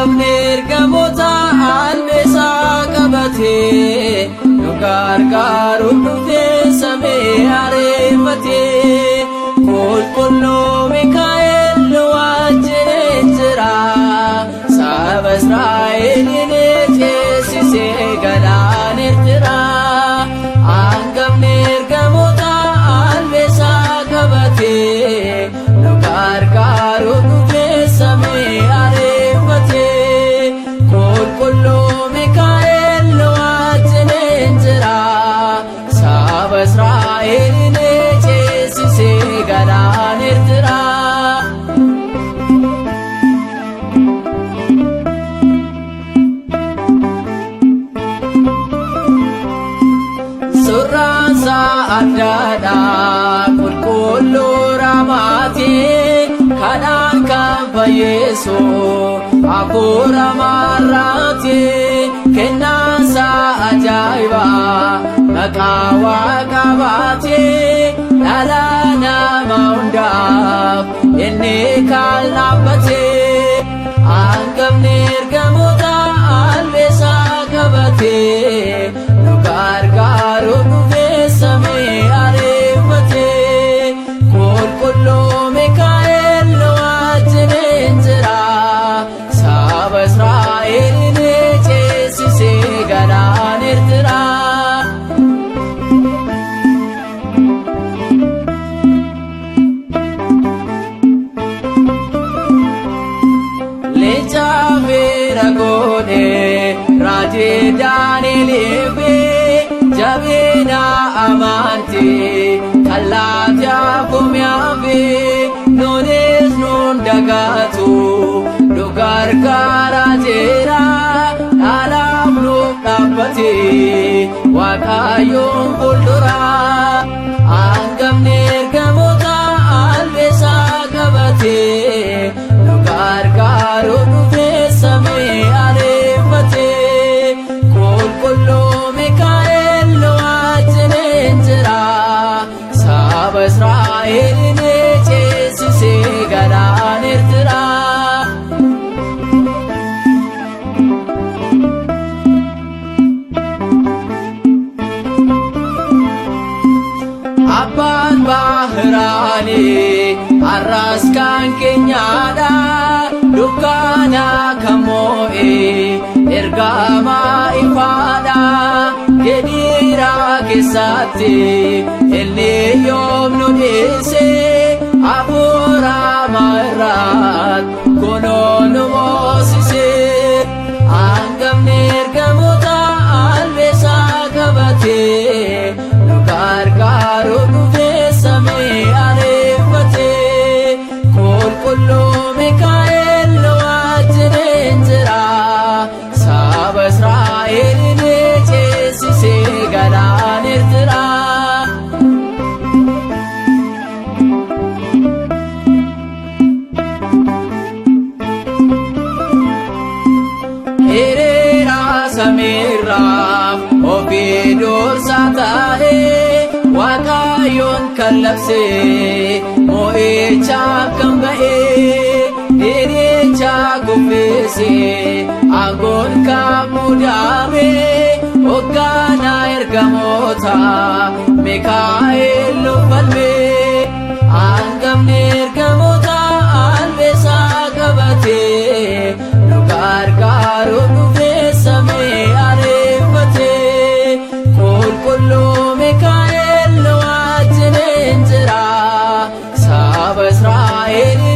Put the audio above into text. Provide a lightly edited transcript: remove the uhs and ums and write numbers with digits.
Hangafni ergamoota albeesaa qabatee nu gargaaruuf dhufee samii ariifatee. Qulqulluu Mikaa'el nu wajjin jira, saba Israa'eliin ceesisee galaan Eertiraa. Hangafni ergamoota albeesaa qabatee nu gargaaruuf dhufee samii ariifatee. Qulqulluu Mikaa'el nu wajjin jira, saba Israa'eliin ceesisee galaan Eertiraa. Surraansa addaadha qulqulluu Raamaati, kadhaan kan fayyisu hafuura marraati. Kennaansa ajaa'iba maqaa Waaqa baati, dhala nama hundaaf inni kan dhaabbate. Hangafni ergamoota albeesaa qabatee nu gargaaruuf dhufee samii ariifatee. Qulqulluu Mikaa'el nu wajjin jira, saba Israa'eliin ceesisee galaan Eertiraa. Leenca fira godhee raajii Daani'elii fi jabina amantii kallaatti afumiyaa fi nunis nun dagatu, nu gargaara jira, dhaalaaf nuuf dhaabbate Waaqayyoon fuuldura. Hangafni ergamoota albeesaa qabatee nu gargaaruuf dhufee samii ariifatee. Qulqulluu Mikaa'el nu wajjin jira, saba Israa'eliin ceesisee galaan Eertiraa. Abbaan Bahraanii har'as kan keenyaadha, dukkana kan moo'e ergama ifaadha. Gediira keessatti inni yoom nu dhiise? Hafuura irraat kunoo nu moosise. Hangafni ergamoota albeesaa qabatee nu gargaaruuf dhufee samii ariifatee. Qulqulluu Mikaa'el nu wajjin jira, saba Israa'eliin ceesisee galaan Eertiraa. Hiriira samiirraaf ofii dursa ta'ee Waaqayyoon kan labsee mo'ichaaf kan ba'ee, diricha kuffisee aangoon kan muudame, hoogganaa ergamoota Mikaa'el nu falme. Hangafni ergamoota albeesaa qabatee nu gargaaruuf dhufee samii ariifatee. Qulqulluu Mikaa'el nu wajjin jira, saba Israa'eliin